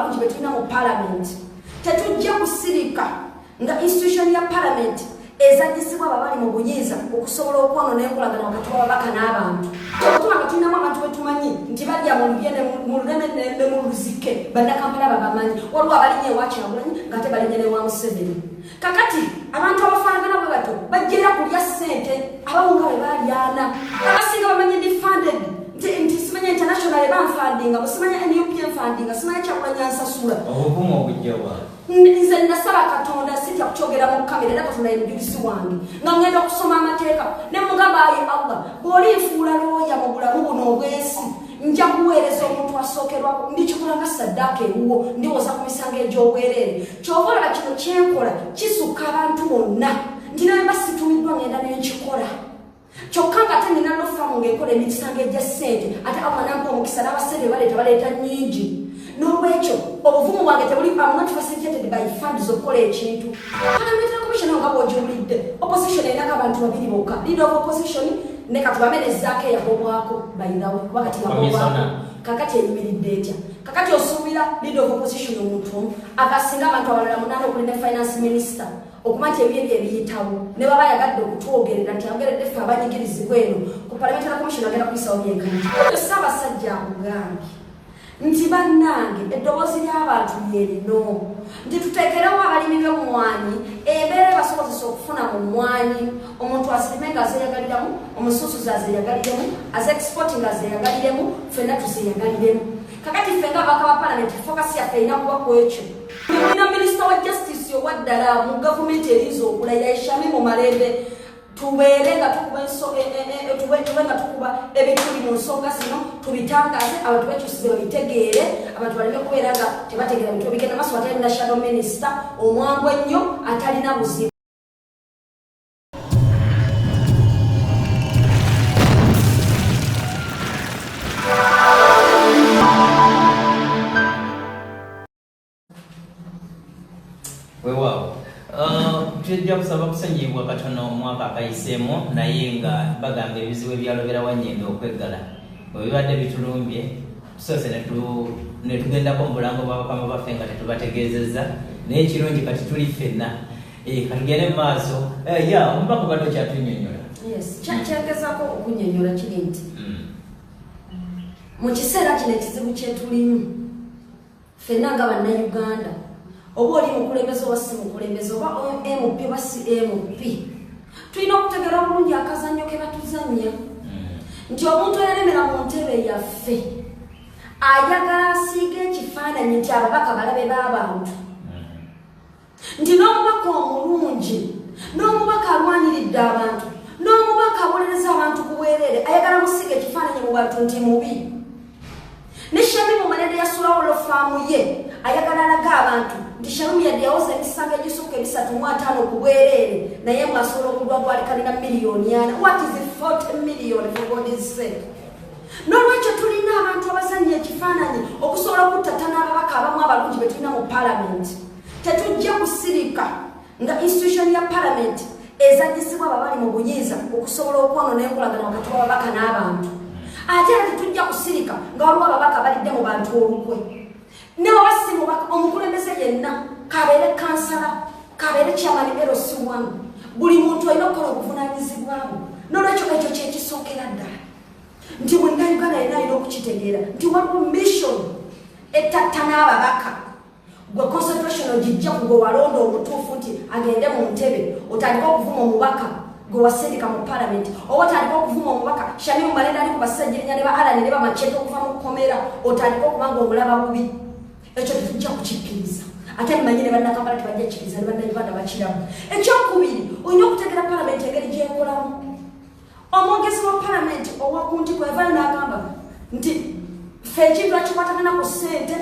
abalungi be tulina mu palamenti. Tetujja kusirika nga institution ya palamenti ezanyisibwa ababali mu buyinza okusobola okwonoona enkolagana wakati w'ababaka n'abantu. Tuba nga tulinamu abantu betumanyi nti balya mu lubye mu luleme ne mu luzike, bannakampala babamanyi. Waliwo abalinnya ewa Kyagulanyi ng'ate balinnya n'ewa Museveni. Kakati abantu abafaanagana bwe batyo bajja kulya ssente, abamu nga bwe balyana. Abasinga bamanyi ndi funded, nti simanya international banfundinga, simanya NUP enfundinga, simanya Kyagulanyi ansasula. Obuvumu obujjawa? Nze nasaba Katonda, sitya kukyogera mu kamera, era Katonda ye mujulizi wange, nga ngenda okusoma amateeka ne mugamba, ayi Allah, bw'olinfuula looya mu bulamu buno obw'ensi, nja kuweereza omuntu asookerwako, ndikikola nga saddaaka ewuwo, ndiwoza ku misango egy'obwereere. Kyova olaba kino kyenkola kisukka abantu bonna, nti naye mba situmiddwa ngenda nenkikola. Kyokka nga ate nina law firm ng'enkola emisango egya ssente, ate Allah nampa omukisa n'abasente baleeta baleeta nnyingi. N'olwekyo obuvumu bwange tebuli, am not facilitated by funds okukola ekintu. Parliamentary commission nga bw'ogiwulidde, opposition erinako abantu babiri bokka, leader of opposition ne katubamenezaako eyagobwako bayirawe, kuba kati yagobwako, kakati eyimiridde etya? Kakati osuubira leader of opposition omuntu omu akasinga abantu abalala munaana okuli ne finance minister okuba nti ebyo ebyo ebiyitawo, ne baba ayagadde okutwogerera nti ayogeredde ffe abanyigirizibwa eno ku parliamentary commission, agenda kuyisawo byenkana. Oyo Ssaabasajja akugambye nti bannange, eddoboozi ly'abantu lyerino, nti tuteekerewo abalimi b'emmwanyi embeera ebasobozesa okufuna mu mmwanyi, omuntu asirime nga azeeyagaliramu, omusuusuzi azeeyagaliremu, aze exporting azeeyagaliremu, ffenna tuzeeyagaliremu. Kakati ffe nga ababaka ba palamenti, focus yaffe erina kuba ku ekyo. Mulina minisita wa justice owaddala mu gavumenti erinza okulayira, Shamim Malende. Tubeere nga tukuba tube nga tukuba ebituli mu nsonga zino, tubitangaaze, abantu bekyusize babitegeere, abantu baleme kubeera nga tebategeera bintu ebigenda maaso. Watali na shadow minister omwangu ennyo atalina buzibu. Weewaawo, tujja kusaba kusonyiyibwa katono omwaka akayiseemu, naye nga bagamba ebizibu ebyalobera wanyenda okweggala bwe bibadde bitulumbye, tusoose ne tugendako mu bulango bwa bakama baffe nga tetubategeezezza, naye ekirungi kati tuli ffenna. Katugende mu maaso. Ya omubaka obadde okyatunnyonnyola. Yes, kyengezaako okunnyonnyola kiri nti mu kiseera kino ekizibu kyetulimu ffenna nga Bannayuganda, oba oli mukulembeze oba si mukulembeze, oba MP oba si MP, tulina okutegera obulungi akazannyo ke batuzannya, nti omuntu eyalemera mu ntebe yaffe ayagala asiiga ekifaananyi nti ababaka balabe b'abantu, nti n'omubaka omulungi, n'omubaka alwaniridde abantu, n'omubaka awolereza abantu ku bwereere, ayagala musiga ekifaananyi mu bantu nti mubi. Ne Shamimu Malende yasulawo law firm ye, ayagala alaga abantu nti Shamimu yadde yawoza emisango egisukka 350 ku bwereere, naye mwasobola okulwagwalikanira miliyoni 40. What is 40 million, for God's sake? N'olwekyo tulina abantu abazannya ekifaananyi okusobola okuttatana ababaka abamu abalungi be tulina mu palamenti. Tetujja kusirika nga institution ya palamenti ezanyisibwa ababali mu buyinza okusobola okwonoona enkolagana wakati w'ababaka n'abantu. Ate era tetujja kusirika nga waliwo ababaka balidde mu bantu olukwe. Ne waba si mubaka, omukulembeze yenna, kabeere kansala, kabeere chairman LC1, buli muntu alina okukola obuvunanyizibwa bwe. N'olwekyo ekyo kyekisookera ddala, nti munnayuganda yenna alina okukitegeera nti waliwo mission etattana ababaka. Gwe concentration ogijja ku gwe walonda omutuufu nti agende mu ntebe, otandike okuvuma omubaka gwe wasindika mu palamenti, oba otandike okuvuma omubaka Shamimu Malende ali ku basajjirinya ne ba Alani ne bamacete okuva mu kkomera, otandike okuba nga omulaba bubi. Ekyo tetujja kukikkiriza, ate mmanyi ne Bannakampala tebajja kikkiriza, ne Bannayuganda bakiramu. Ekyokubiri, olina okutegera palamenti engeri gyekolamu. Omwogezi wa palamenti owakuntiko yavayo n'agamba nti ffe ekintu ekikwatagana ku ssente,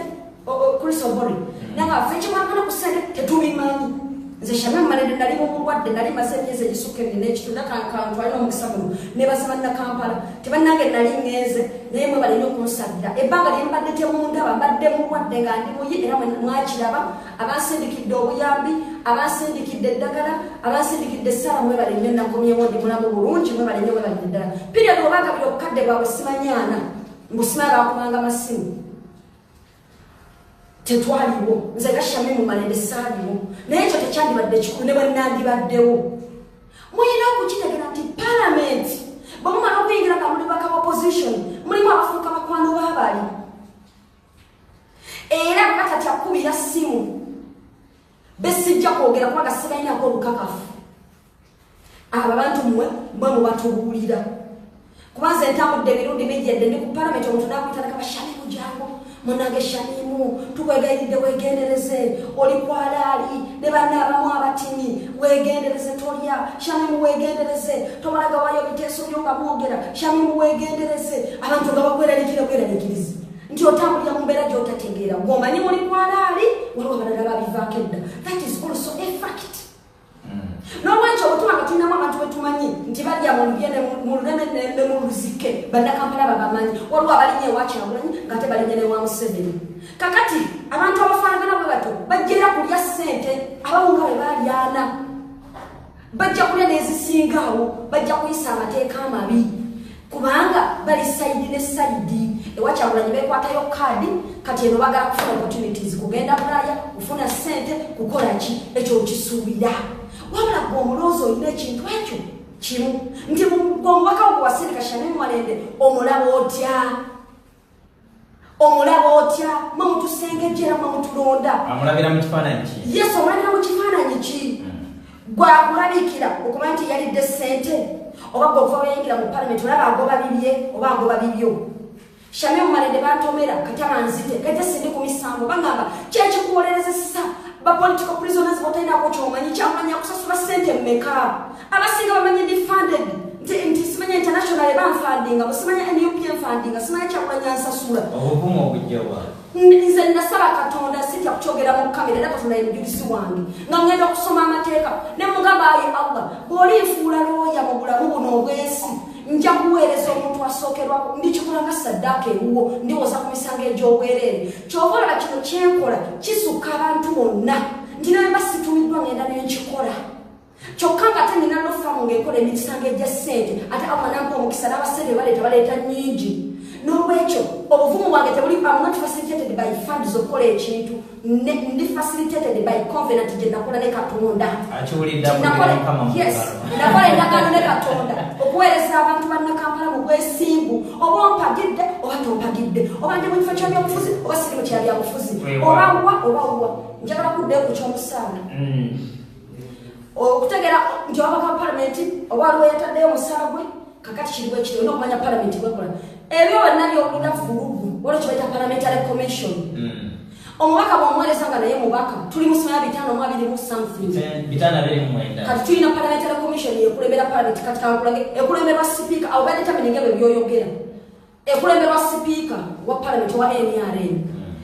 Chris Obore, nanga ffe ekikwatagana ku ssente tetubimanyi. Nze Shamim Malende nali mu bulwadde, nali maze emyezi egisukka ebiri n'ekitundu. Kantwalina omukisa guno nebaza Bannakampala, tebannange nali ŋŋenze, naye mwe balina okunsabira ebbanga lye mbadde temundaba, mbadde mulwadde nga ndi muyi, era mwakiraba, abansindikidde obuyambi, abansindikidde eddagala, abansindikidde essala, mwebale nnyo. Nakomyewo, ndi mulamu bulungi, mwebale nnyo, mwebale ddala. Period. Obagabira obukadde bwabwe simanyaana, mbu simanya bakubanga masimu. Tetwaliwo, nze nga Shamim Malende saaliwo, naye ekyo tekyandibadde kikulu ne bwe nandibaddewo. Mulina okukitegera nti palamenti bwe mumala okuyingira nga muli baka opposition, mulimu abafuuka bakwano b'abali, era nga tatyakubira simu besijja kwogera kubanga sibalinako obukakafu. Abo abantu mmwe mwe mubatubuulira, kuba nze ntambudde emirundi mingi, yadde ndi ku palamenti, omuntu nakuyita nakaba, "Shamimu, jangu munange, Shamimu, tukwegayiridde wegendereze, oli kwalaali ne banna abamu abatini, wegendereze tolya, Shamimu wegendereze, tomalaga wayo biteeso byo nga mwogera, Shamimu wegendereze." Abantu nga bakweraliikira bweraliikirizi nti otambulira mu mbeera gy'otategeera, gwomanyi muli kwalaali, waliwo abalala babivaako edda. That is also a fact. N'olwekyo bwe tuba nga tulinamu abantu betumanyi nti balya mu lubye mu luleme ne mu luzike, Bannakampala babamanyi, waliwo abalinnya ewa Kyagulanyi ng'ate balinnya ne wa Museveni. Kakati abantu abafaanagana bwe bato bajja kulya ssente, abamu nga bwe balyana bajja kulya n'ezisingaawo, bajja kuyisa amateeka amabi kubanga bali side ne side. Ewa Kyagulanyi bekwatayo kaadi, kati eno bagala kufuna opportunities, kugenda Bulaaya, kufuna ssente, kukola ki, ekyo okisuubira. Wabula gwe omuloozi olina ekintu ekyo kimu nti gwe omubaka wo gwe wasindika, Shamim Malende, omulaba otya? Omulaba otya? Mwe mutusengejera, mwe mutulonda. Amulabira mu kifaananyi ki? Yes, omulabira mu kifaananyi ki? Gwakulabikira okumanya nti yalidde ssente, oba gwe okuva bweyingira mu palamenti olaba agoba bibye oba agoba bibyo? Shamim Malende bantomera kati abanzite, kati sindi ku misango, bagamba kyekikuwolerezesa ba political prisoners botalinako kyomanyi. Kyamanya kusasula ssente mmeka? Abasinga bamanyi ndi funded, nti simanya international banfundinga, simanya NUP enfundinga, simanya Kyakulanya nsasula. Obuvumu obujjawa? Nze nasaba Katonda, sitya kukyogera mu kamera, era Katonda ye mujulizi wange, nga ngenda okusoma amateeka ne mugamba, "Ayi Allah, bw'olinfuula looya mu bulamu buno obw'ensi, nja kuweereza omuntu asookerwako, ndikikola nga saddaaka ewuwo, ndiwoza ku misango egy'obwereere." Kyova olaba kino kyenkola kisukka abantu bonna, nti naye mba situmiddwa ngenda nenkikola. Kyokka nga ate nina law firm ng'ekola emisango egya ssente, ate Allah nampa omukisa n'abasente baleeta, baleeta nnyingi. N'olwekyo obuvumu bwange tebuli, am not facilitated by funds okukola ekintu, ndi facilitated by covenant gye nakola ne Katonda. Akiwulidde akulira Mukama mu Yes. ngalo. Nakola endagaano ne Katonda okuweereza abantu Bannakampala mu bwesimbu, oba ompagidde oba tompagidde, oba ndi mu kifo kya byabufuzi oba siri mu kya byabufuzi, Weewaawo. oba wa oba wa. Njagala kuddayo ku kyomusaala, okutegeera nti ababaka ba palamenti oba waliwo yataddeyo omusaala gwe. Kakati kiriwo ekiri, olina okumanya palamenti bwekola. Ebyo byonna byowulira vulugu, waliwo kibaita parliamentary commission. Omubaka bw'omuweereza nga naye mubaka, tuli mu simanya 520 mu something. 529. Kati tulina parliamentary commission ekulembera parliament. Kati kankulage, ekulemberwa sipiika, abo badetermininga ebyo byoyogera. Ekulemberwa sipiika wa parliament wa NRM,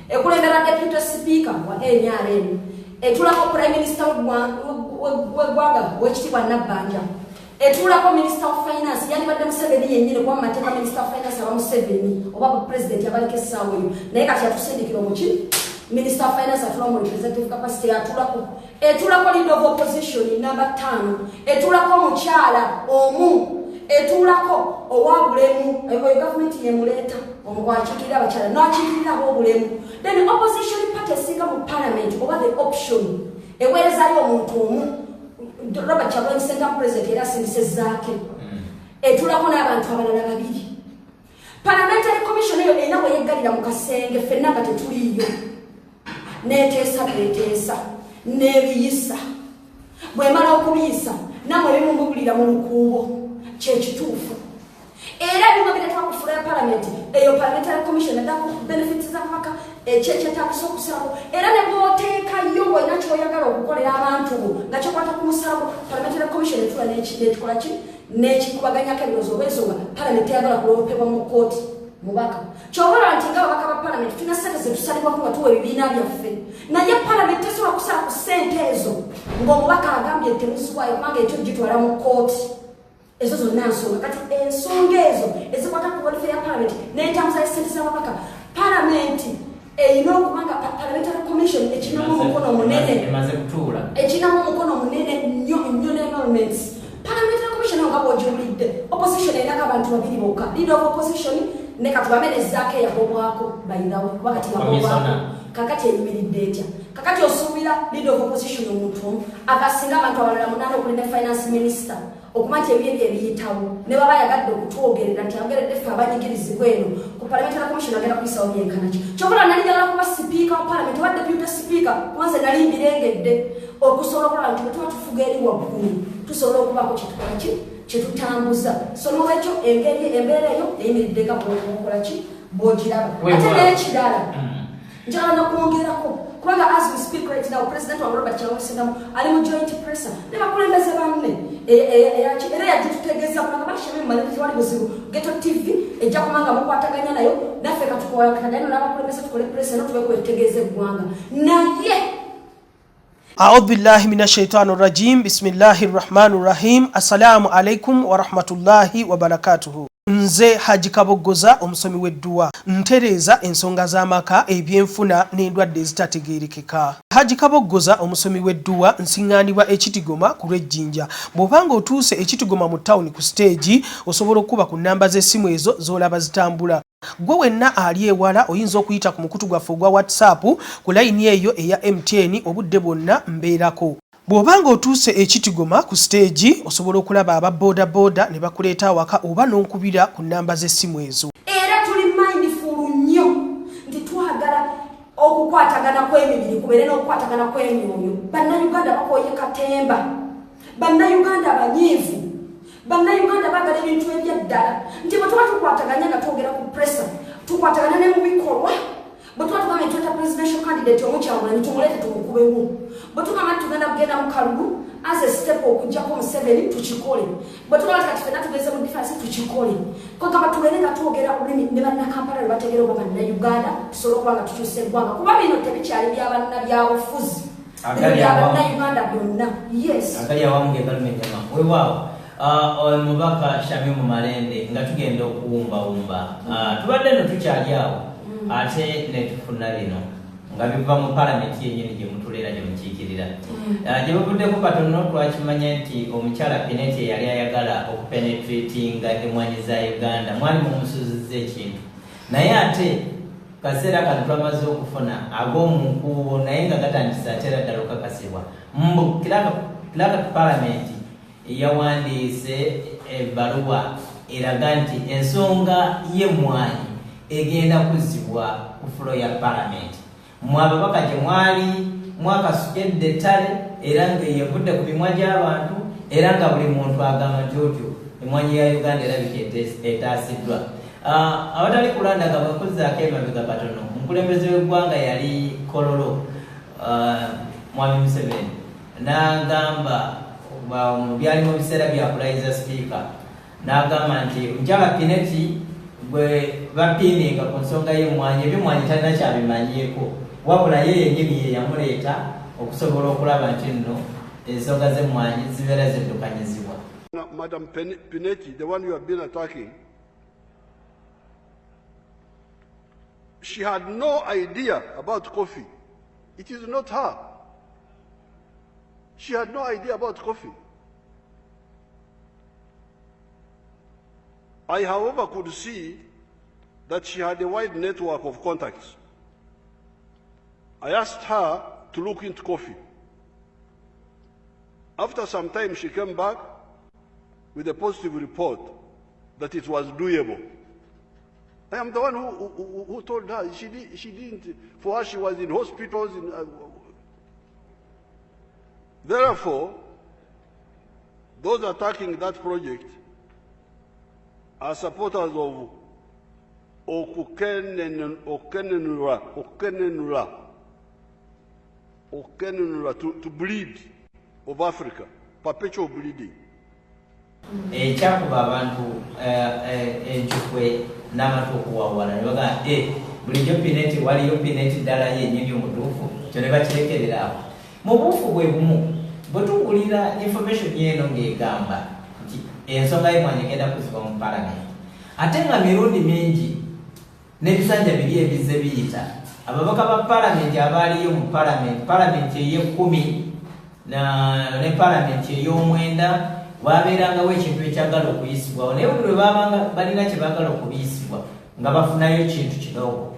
ekulemberwa deputy speaker wa NRM, etulako prime minister w'eggwanga wekitiibwa Nabbanja, etuulako minister of finance, yandibadde Museveni yennyini, kuba mu mateeka minister of finance aba Museveni oba president abaliko essaawa eyo, naye kati yatusindikira omuki minister of finance atula mu representative capacity. Atulako, etuulako leader of opposition namba 5, etuulako omukyala omu, etuulako owabulemu, oyo gavumenti yemuleeta wakiikirira abakyala nakiikirira ab'obulemu. Then opposition party esinga mu parliament oba the option eweerezayo omuntu omu, Robert Kyagulanyi Ssentamu, president, era asindise zaake. Etulako n'abantu abalala babiri. Parliamentary commission eyo erina bwe yeggalira mu kasenge, ffenna nga tetuliiyo, neteesa beteesa n'ebiyisa. Bwemala okubiyisa, nammwe ebimu mubulira mu lukuubo, kyekituufu. Era ebimu bireetebwa ku floor ya parliament eyo parliamentary commission, naddala ku benefits z'ababaka, ekyekyetagisa okusalako. Era ne bw'oteekayo ng'olina kyoyagala okukolera abantu bo nga kyokwata ku musalako, parliamentary commission etula nekikola ki, nekikubaganyako ebirowoozo oba ensonga parliament teyagala kulopebwa mu kooti mubaka. Kyobola nti nga ababaka ba parliament tulina sente zetusalibwako nga tuwa ebibiina byaffe, naye parliament tesobola kusala ku sente ezo ng'omubaka agambye temuziwaayo, kubanga ekyo gitwala mu kooti. Ezo zonna nsonga. Kati ensonga ezo ezikwata ku welfare ya parliament n'entambuza y'essente z'ababaka, parliament erina okuba nga parliamentary commission ekinamu omukono munene. Emaze kutuula. Ekinamu omukono munene nnyo nnyo n'emoluments. Parliamentary commission nga bw'ogiwulidde, opposition erinako abantu babiri bokka, leader of opposition ne katubame nezaako eyagobwako bayirawo, kuba kati yagobwako. Commissioner. Kakati eyimiridde etya? Kakati osuubira leader of opposition omuntu omu akasinga abantu abalala 8 okuli ne finance minister okuma nti ebyo ebiyitawo ne baba yagadde okutwogerera nti ayogeredde ffe abanyigirizibwa eno ku parliamentary commission agenda kuyisawo byenkana ki. Kyokka nali njagala kuba sipiika wa parliament oba deputy speaker, kubanze nali mbirengedde okusobola okulaba nti bwe tuba tufuga eri waggulu tusobola okubaako kyetukola ki kyetutambuza. So n'olwekyo engeri embeera eyo eyimiridde nga bw'okola ki bw'ogiraba. Ate n'ekirala njagala nokwongerako kubanga as we speak right now President wa Robert Kyagulanyi Ssentamu ali mu joint presser ne bakulembeze banne era yagitutegeeza kubanga bakishabe tewali buzibu. Ghetto TV ejja kubanga mukwataganya nayo naffe katukwataganya n'abakulembeze tukole presser no tube kwetegeeza eggwanga. Naye A'udhu billahi minash shaitani rajim. Bismillahir rahmanir rahim. Assalamu alaikum wa rahmatullahi wa barakatuhu. Nze Haji Kaboggoza omusomi w'edduwa, ntereeza ensonga z'amaka, ebyenfuna n'endwadde ezitategeerekeka. Haji Kaboggoza omusomi w'edduwa nsiŋŋaanibwa Ekitigoma ku lw'Ejjinja. Bw'obanga otuuse Ekitigoma mu tawuni ku siteegi, osobola okukuba ku nnamba z'essimu ezo z'olaba zitambula. Gwe wenna ali ewala oyinza okuyita ku mukutu gwaffe ogwa WhatsApp ku layini eyo eya MTN obudde bwonna mbeerako. Bw'obanga otuuse Ekitigoma ku siteegi, osobola okulaba aba boda boda ne bakuleeta awaka oba n'onkubira ku nnamba z'essimu ezo. Era tuli mindful nnyo nti twagala okukwatagana kw'emibiri kubeere n'okukwatagana kw'emyoyo. Bannayuganda bakooye katemba, bannayuganda banyiivu, bannayuganda baagala ebintu ebyaddala nti bwe tuba tukwataganya nga twogera ku pressure tukwatagana ne mu bikolwa. Bwe tuba tugamba nti tweta presidential candidate omukyagulanyi tumuleete tumukubewo, bwe tugamba nti tugenda kugenda mu kalulu as a step okuggyako Museveni tukikole, bwe tugamba nti kati ffenna tugenze mu defense tukikole. Kwegamba tubeere nga twogera olulimi ne bannakampala lwe bategeera oba bannayuganda tusobole okuba nga tukyusa eggwanga, kuba bino tebikyali bya bannabyabufuzi, bino bya bannayuganda byonna. Yes, agali awamu ge galuma ennyama. Weewaawo omubaka Shamim Malende, nga tugenda okuwumbawumba, tubadde nno tukyali awo ate ne tufuna bino nga biva mu palamenti yennyini gye mutuleera gye mukiikirira. Gye buvuddeko katono twakimanya nti omukyala Pinetti eyali ayagala okupenetratinga emwanyi za Uganda mwali mumusuuzizza ekintu, naye ate kaseera kano twamaze okufuna ag'omu nkuubo naye nga gatandise ate era ddala okakasibwa mbu clerk palamenti yawandiise ebbaluwa eraga nti ensonga y'emmwanyi egenda kuzzibwa ku floor ya palamenti. Mmwe ababaka gye mwali mwakasukedde ettale era ng'eyevudde ku mimwa gy'abantu era nga buli muntu agamba nti otyo emmwanyi ya Uganda erabika etaasiddwa. Abatali kulandaga bwe kuzzaako emabega katono, omukulembeze w'eggwanga yali Kololo, Mwami Museveni n'agamba byali mu biseera bya kulayiza sipiika, n'agamba nti omukyala Pinetti gwe bapiininga ku nsonga y'emmwanyi, ebyemmwanyi talina kyabimanyiiko, wabula ye yennyini ye yamuleeta okusobola okulaba nti nno ensonga z'emmwanyi zibeera ziddukanyizibwa. Madam Pinetti, the one you have been attacking, she had no idea about coffee. It is not her. She had no idea about coffee. I, however, could see that she had a wide network of contacts. I asked her to look into coffee. After some time, she came back with a positive report that it was doable. I am the one who told her. She didn't, for her, she was in hospitals. Therefore, those attacking that project are supporters of Okukenenura, to bleed of Africa, perpetual bleeding. Ekyakuba abantu encukwe n'amatu okuwawala ne bagamba bulijjo Pinetti waliyo Pinetti ddala yennyini omutuufu, kyo ne bakirekerera awo. Mu buufu bwe bumu bwe tuwulira information eno ng'egamba nti ensonga y'emmwanyi egenda kuzibwa mu palamenti, ate nga mirundi mingi n'ebisanja biri ebizze biyita ababaka ba palamenti abaaliyo mu palamenti ey'ekkumi ne palamenti ey'omwenda wabeerangawo ekintu ekyagala okuyisibwawo, naye buli lwe babanga balina kye baagala okubiyisibwa nga bafunayo ekintu kidogo.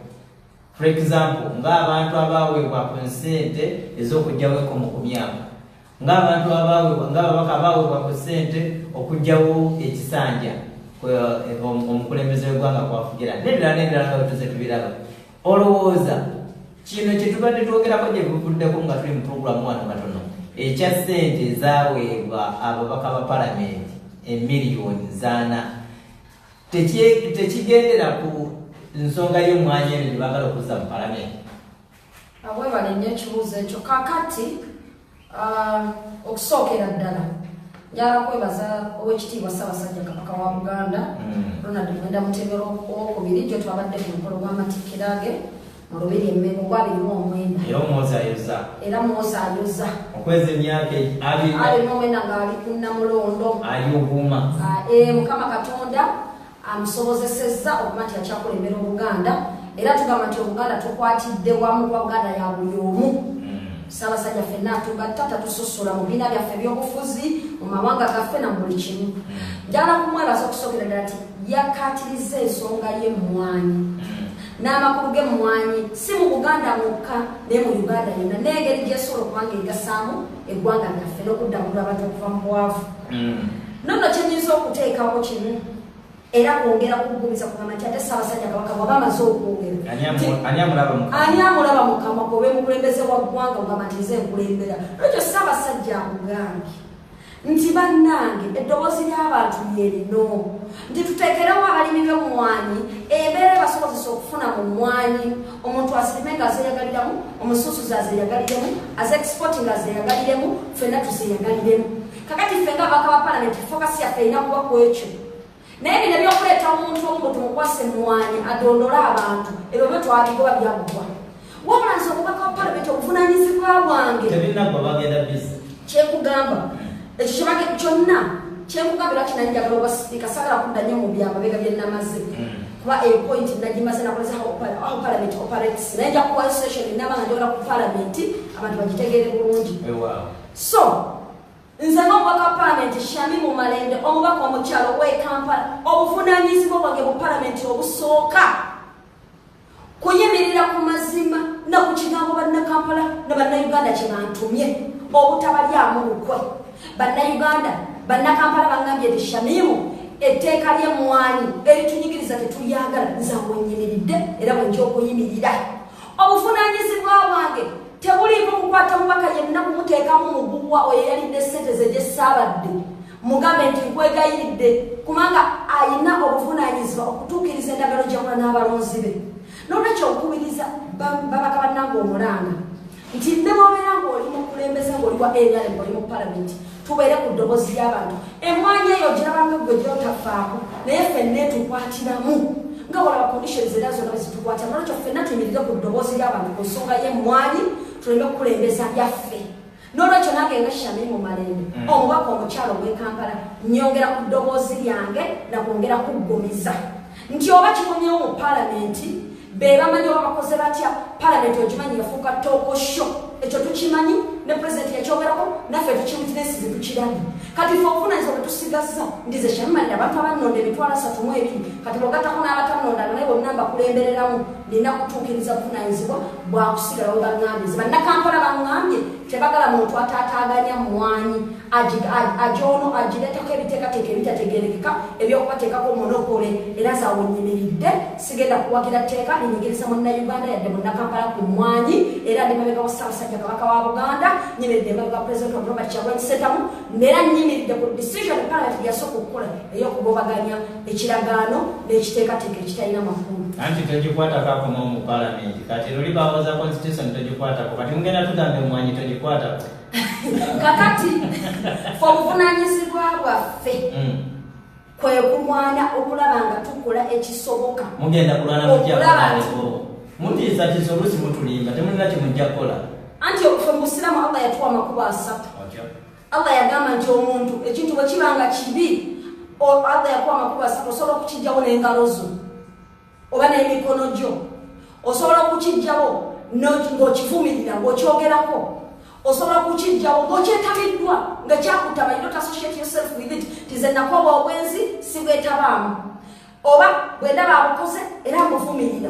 For example, ng'abantu abaweebwa ku ssente ez'okugyawo ekkomo ku myaka, ng'abantu abaweebwa, ng'ababaka abaweebwa ku ssente okugyawo ekisanja omukulembeze w'eggwanga kwafugira, n'ebirala n'ebirala nga bwe tuze tubiraba. Olowooza kino kye tubadde twogerako gye buvuddeko nga tuli mu puroguramu wano katono, ekya ssente ezaweebwa ababaka ba palamenti emiliyoni 4 tekigendera ku nsonga y'emmwanyi eno gye baagala okuzza mu palamenti? Webale nnyo ekibuuzo ekyo. Kaakati okusookera ddala njagala kwebaza Owekitiibwa Ssaabasajja Kabaka wa Buganda Ronald Mwenda Mutebi Owokubiri. Gyo twabadde ku mukolo gw'amatikkira ge mu Lubiri Emmengo gwa 29. Era omwozayoza. Era mwozayoza. Okweza emyaka 29 ng'ali ku Nnamulondo. Ayuguuma. Mukama Katonda amusobozesezza okuba nti akyakulembera Obuganda, era tugamba nti Obuganda tukwatidde wamu kuba Buganda ya buli omu. Ssaabasajja ffenna atugatta, tatusosola mu bibiina byaffe ebyobufuzi, mu mawanga gaffe na mu buli kimu. Njagala kumwebaza okusookera ddala nti yakkaatirizza ensonga y'emmwanyi n'amakulu g'emmwanyi, si mu Buganda mwokka naye mu Uganda yonna, n'engeri gy'esobola okuba ng'egasaamu eggwanga lyaffe n'okuddabulula abantu okuva mu bwavu. Nonno kye nnyinza okuteekawo kimu era kwongera kugumiza kugamba nti ate Ssaabasajja Kabaka bw'aba amaze okwogera, Ani amulaba mu kamwa kobe mukulembeze wa ggwanga ogamba nti nze nkulembera. Lwekyo Ssaabasajja akugambye nti bannange eddoboozi ly'abantu lye lino, nti tuteekerewo abalimi b'emmwanyi embeera ebasobozesa okufuna mu mmwanyi, omuntu asirime nga azeeyagaliramu, omusuusuzi azeeyagaliremu, aze-exporting azeeyagaliremu, ffenna tuzeeyagaliremu. Kakati ffe ng'ababaka ba palamenti focus yaffe erina kuba ku ekyo. Naye bino ebyokuleeta omuntu omu bwe tumukwasa emmwanyi adondole abantu, ebyo byo twabigoba byaggwa. Wabula nze omubaka wa palamenti obuvunaanyizibwa bwange Tebinaggwa, bagenda bizi. Kyekugamba ekyo kyebage kyonna kyenkugamba, era kinali njagala obwa sipiika, saagala kudda nnyo mu byamabega bye namaze, kuba eyo point nagimaze, nakoleza how parliament operates, naye nja kuwayo session naba nga njogera ku parliament abantu bagitegeere bulungi. So nze ng'omubaka wa palamenti Shamimu Malende, omubaka omukyalo ow'e Kampala, obuvunaanyizibwa bwange mu palamenti obusooka kuyimirira ku mazima na ku kigambo Bannakampala ne Bannayuganda kye bantumye, obutabalyamu lukwe. Bannayuganda, Bannakampala baŋŋambye nti Shamimu, etteeka ly'emmwanyi eritunyigiriza tetulyagala. Nze awo nnyimiridde era bwe nja okuyimirira. Obuvunaanyizibwa bwange tebuliiko kukwata mubaka yenna kumuteekamu muguwa oyo eyalidde ssente ze gye saabadde, mugambe nti nkwegayiridde, kubanga ayina obuvunaanyizibwa okutuukiriza endagano gyakola n'abalonzi be. Nolwekyo okubiriza babaka bannange omulanga nti ne bw'obeera ng'oli mukulembeze, ng'oli wa NRM, ng'oli mu palamenti, tubeere ku ddoboozi ly'abantu. Emmwanyi eyo girabanga gwe gyotafaako, naye ffenna etukwatiramu nga walaba conditions era zonna bwe zitukwatiramu. Nolwekyo ffenna tuyimirire ku ddoboozi ly'abantu ku nsonga y'emmwanyi, tuleme okukulembeza byaffe. Nolwekyo nange nga Shamimu Malende, omubaka omukyalo ow'e Kampala, nyongera ku ddoboozi lyange nakwongera kuggumiza nti oba kikomyewo mu palamenti, be bamanyi oba bakoze batya. Palamenti ogimanyi yafuuka talk show, ekyo tukimanyi, ne pulezidenti yakyogerako, naffe tukiwitnessize, tukirabye. Kati fe obuvunanyizibwa bwe tusigazza, ndize Shamimu Malende, abantu abannonda 32000, kati bwogattako n'abatannonda naye bonna mbakulembereramu, nina kutuukiriza buvunanyizibwa bwakusigala we baŋŋambye. Nze Bannakampala baŋŋambye tebagala muntu ataataaganya mmwanyi agyono agireetako ebiteekateeka ebitategerekeka ebyokubateekako monopoly. Era nze awo nnyimiridde, sigenda kuwagira tteeka linyigiriza Munnayuganda yadde Munnakampala ku mmwanyi. Era ndi mabega wa Ssaabasajja Kabaka wa Buganda, nyimiridde emabega wa President wa Robert Kyagulanyi Ssentamu, neera nnyimiridde ku decision parliament gyeyasooka okukola ey'okugobaganya ekiragaano n'ekiteekateeka ekitalina makulu. Anti togikwatako, akomawo mu palamenti. Kati luli bawoza constitution togikwatako, kati mugenda tugamba emmwanyi togikwatako. Kakati fe obuvunaanyizibwa bwaffe kwe kulwana okulaba nga tukola ekisoboka. Mugenda kulwana mutya? Okulaba nti- Mutiisatiisa, oluusi mutulimba, temulina kyemujja kukola. Anti ffe mu Busiraamu Allah yatuwa amakubo asatu. Otyo. Allah yagamba nti omuntu ekintu bwe kiba nga kibi, Allah yakuwa amakubo asatu. Osobola okukijjawo n'engalo zo oba n'emikono gyo, osobola okukijjawo ng'okivumirira, ng'okyogerako, osobola okukijjawo ng'okyetabiddwa nga kyakutama, you don't associate yourself with it, tize nakoba obwenzi sibwetabaamu. Oba bwendaba abukoze era mbuvumirira,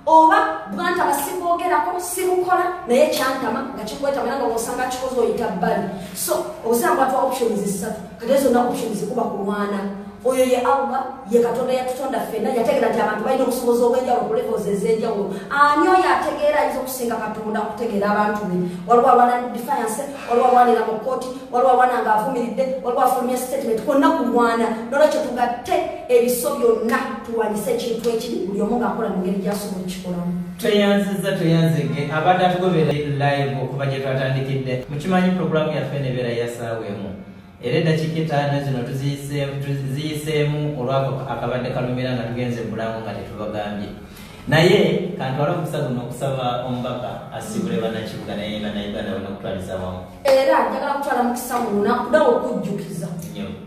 oba bwantama sibwogerako sibukola, naye kyantama nga kikwetama era nga bwosanga kikoze oyita bbali. So obusiraamu bwatuwa options ssatu, kati ezo zonna options kuba kulwana. Oyo ye Allah, ye Katonda yatutonda ffenna, yategeera nti abantu balina obusobozi obw'enjawulo ku levels ez'enjawulo. Ani oyo ategeera ayinza okusinga Katonda okutegeera abantu be? Waliwo alwana defiance, waliwo alwanira mu kkooti, waliwo alwana ng'avumiridde, waliwo afulumya statement, kwonna kulwana. Nolwekyo tugatte ebiso byonna tulwanyise ekintu ekibi, buli omu ng'akola mu ngeri gy'asobola okukikolamu. Tweyanziza, tweyanzege abadde atugobera live okuva gye twatandikidde. Mukimanyi puroguramu yaffe nebeera ya ssaawa emu, era eddakiika 5 zino tuziyiseemu olwako akabadde kalumira nga tugenze bulango nga tetubagambye. Naye kantwale omukisa guno okusaba omubaka asibule bannakibuga naye bannayuganda bonna okutwaliza wamu. Era njagala kutwala mukisa guno nakudawo okujjukiza,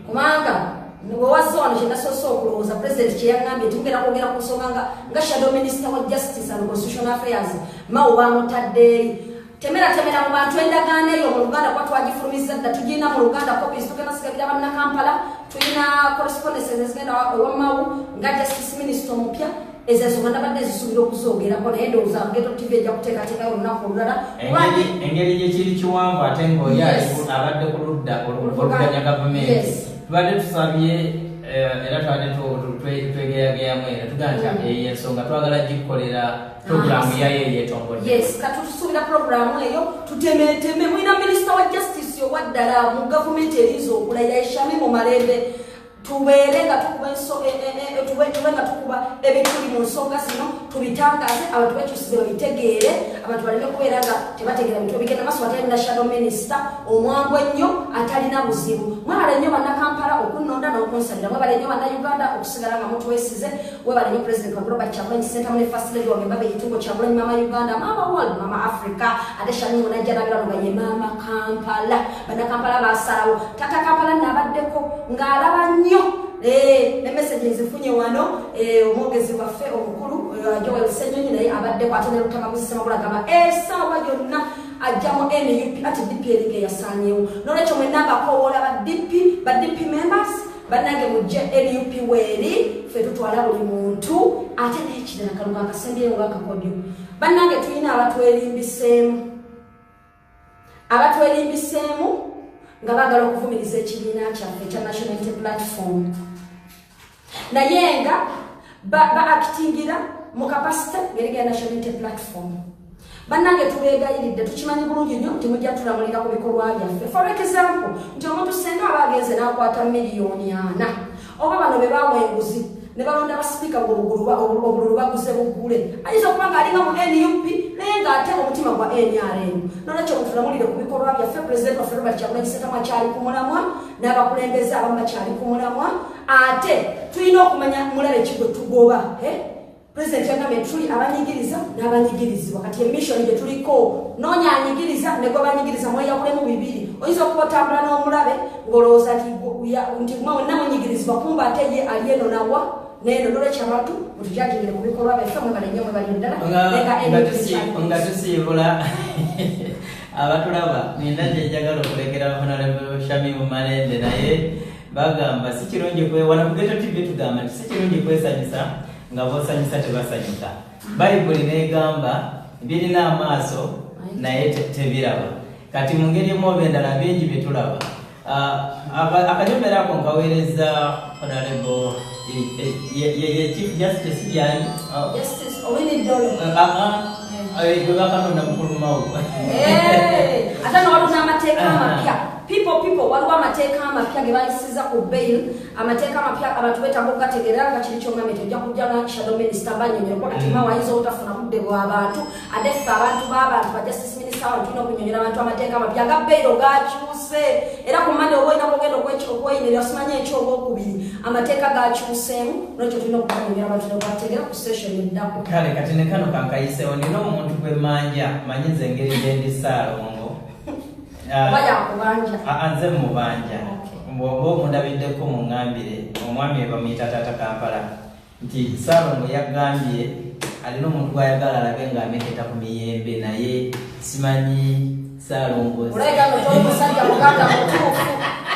kubanga wewazze wano kyenasoose okulowooza pulezidenti kyeyaŋŋambye nti mugenda kwogera ku nsonga nga shadow minister wa justice and constitutional affairs Mao bamutadde eri. Temera temera mu bantu endagaano eyo mu Luganda, kuba twagifulumizza dda, tugirina mu Luganda copies, tugenda sigabira bannakampala. Tulina correspondences ezigenda ewa Mao nga justice minister omupya. Ezo ensonga nabadde zisuubira okuzoogerako, naye ndowooza Ghetto TV ejja kuteekateekayo olunaku olulala. Engeri gyekiri kiwanvu ate ng'oli abadde ku ludda oluvuganya gavumenti, tubadde tusabye era tubadde twegeyageyamu era tugamba nti eyo ensonga twagala gikolera puroguramu yayo eyeetongodde. Yes, katusuubira puroguramu eyo tutemeteme. Mulina minisita wa justice owaddala mu gavumenti erinza okulayira, Shamim Malende. Tubeere nga tukuba tube nga tukuba ebituli mu nsonga zino, tubitangaze abantu bekyusize babitegeere, abantu baleme kubeera nga tebategeera bintu ebigenda maaso. Ate na shadow minister omwangu ennyo atalina buzibu. Mwebale nnyo bannakampala okunnonda n'okunsabira, mwebale nnyo bannayuganda okusigala nga mutwesize. Webale nnyo President wa Robert Kyagulanyi Ssentamu ne First Lady wange Mbabe Itungo Kyagulanyi, Mama Uganda, Mama World, Mama Africa. Ate Shamimu najja nabira nga ye Mama Kampala. Bannakampala basalawo. Tata Kampala nabaddeko ng'alaba nnyo ne message nzifunye wano, omwogezi waffe omukulu Joel Ssenyonyi naye abaddeko, ate ne Lutamaguzi Ssemakula agamba essaawa yonna ajja mu NUP, ati DP eringa eyasaanyewo. Nolwekyo mwenna mbakowoola ba DP, ba DP members bannange, mujje NUP weeri, ffe tutwala buli muntu. Ate n'ekirala kaluga akasembyeyo ng'akakodyo, bannange, tulina abatwerimbiseemu, abatwerimbiseemu nga baagala okuvumiriza ekibiina kyaffe ekya National Unity Platform, naye nga ba actingira mu capacity ngeringa ya National Unity Platform. Bannange, tubeegayiridde, tukimanyi bulungi nnyo nti mujja tulamulira ku bikolwa byaffe. For example, nti omuntu senga aba agenze n'akwata 4 miliyoni oba bano be bawa enguzi ne balonda basipiika, obululu baguze buggule, ayinza okuba ng'alinga mu NUP naye ng'ate omutima gwa NRM. Nolwekyo mutulamulire ku bikolwa byaffe. Pulezidenti waffe Robert Kyagulanyi Ssentamu akyali ku mulamwa, n'abakulembeze abamu bakyali ku mulamwa. Ate tulina okumanya mulabe ki gwe tugoba. Pulezidenti yagambye tuli abanyigiriza n'abanyigirizibwa. Kati emission gye tuliko, noonya anyigiriza ne gwe banyigiriza, mweyawulemu bibiri. Oyinza okuba otambula n'omulabe ng'olowooza nti mwenna munyigirizibwa, kumba ate ye ali eno nawa neeno. Nolwekyo abantu mutujajingire ku bikolwa byaffe. Mwebale nnyo, mwebali ddala. Nga tusiibula abatulaba, nina kyenjagala okulekera Honorable Shamimu Malende, naye bagamba si kirungi wano ku Ghetto TV tugamba nti si kirungi kwesanyusa nga bosanyusa tebasanyuka. Bayibuli negamba birina amaaso naye tebiraba. Kati mu ngeri emu oba endala bingi byetulaba. Akanyomero ako nkaweereza Honorable ye Chief Justice yani gwe bakanonda mukulu Mao. Ate no waliwo n'amateeka amapya, people people, waliwo amateeka amapya ge bayisiza ku bail, amateeka amapya abantu beetaaga okugategeera. Nga kiri kyongambye nti ojja kujja nga shadow minister banyonyola, kuba kati Mao ayinza obutafuna budde bw'abantu, ate ffe abantu b'abantu ba justice minister abantu tulina okunyonyola abantu amateeka amapya aga bail gakyuse. Era ku Mande oba olina kugenda okweyimirira, osimanya ekyobwokubiri, amateeka gakyuseemu. Nolwekyo tulina okubanyonyola abantu nebategeera ku session eddako. Kale kati ne kano kankayiseewo, nina omuntu gwe mmanja, manyi nze engeri gye ndi Ssaalongo. Oba yakubanja? Nze mubanja. Bw'oba omundabiddeko muŋŋambire omwami we bamuyita Taata Kampala nti Ssaalongo yagambye alina omuntu gw'ayagala alabe ng'ameketa ku miyembe, naye simanyi Ssaalongo. Olabika nga toli musajja muganda mutuufu.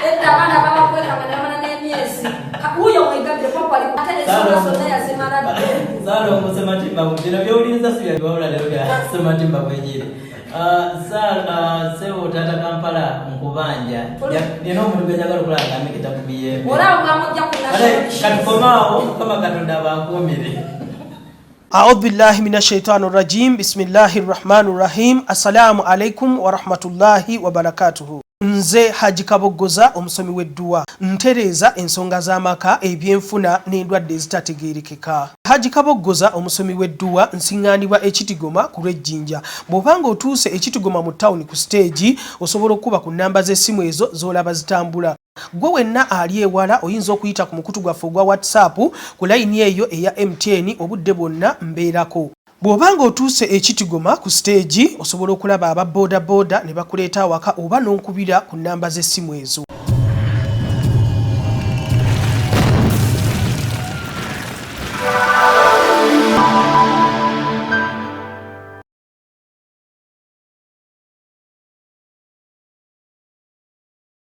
Edda abaana babakwekanga ne bamala n'emyezi. Wuuyo mwegambire kuba kwali ate. ensonga zonna yazimala dde. Saalongo Sematimba, bino byowuliriza si bya wabula leero bya Sematimba bwenyini. Ah, sebo taata Kampala, nkubanja nina omuntu gwe njagala okulaba nga ameketa ku miyembe. Olaba bwamujja ku national issues. Katukomaawo, Mukama Katonda abankuumire. Audhu billahi min ashaitani rajim, bismillahi rahmani rahim. Assalamu alaikum warahmatullahi wabarakatuhu. Nze Haji Kaboggoza, omusomi w'edduwa, ntereeza ensonga z'amaka, ebyenfuna n'endwadde ezitategeerekeka. Haji Kaboggoza, omusomi w'edduwa, nsiŋŋaanibwa Ekitigoma ku lw'Ejjinja. Bw'obanga otuuse Ekitigoma mu tawuni ku siteegi, osobola okukuba ku nnamba z'essimu ezo z'olaba zitambula. Gwe wenna ali ewala oyinza okuyita ku mukutu gwaffe ogwa WhatsApp ku layini eyo eya MTN, obudde bwonna mbeerako. Bw'oba ng'otuuse Ekitigoma ku siteegi, osobola okulaba aba boodabooda ne bakuleeta awaka oba n'onkubira ku nnamba z'essimu ezo.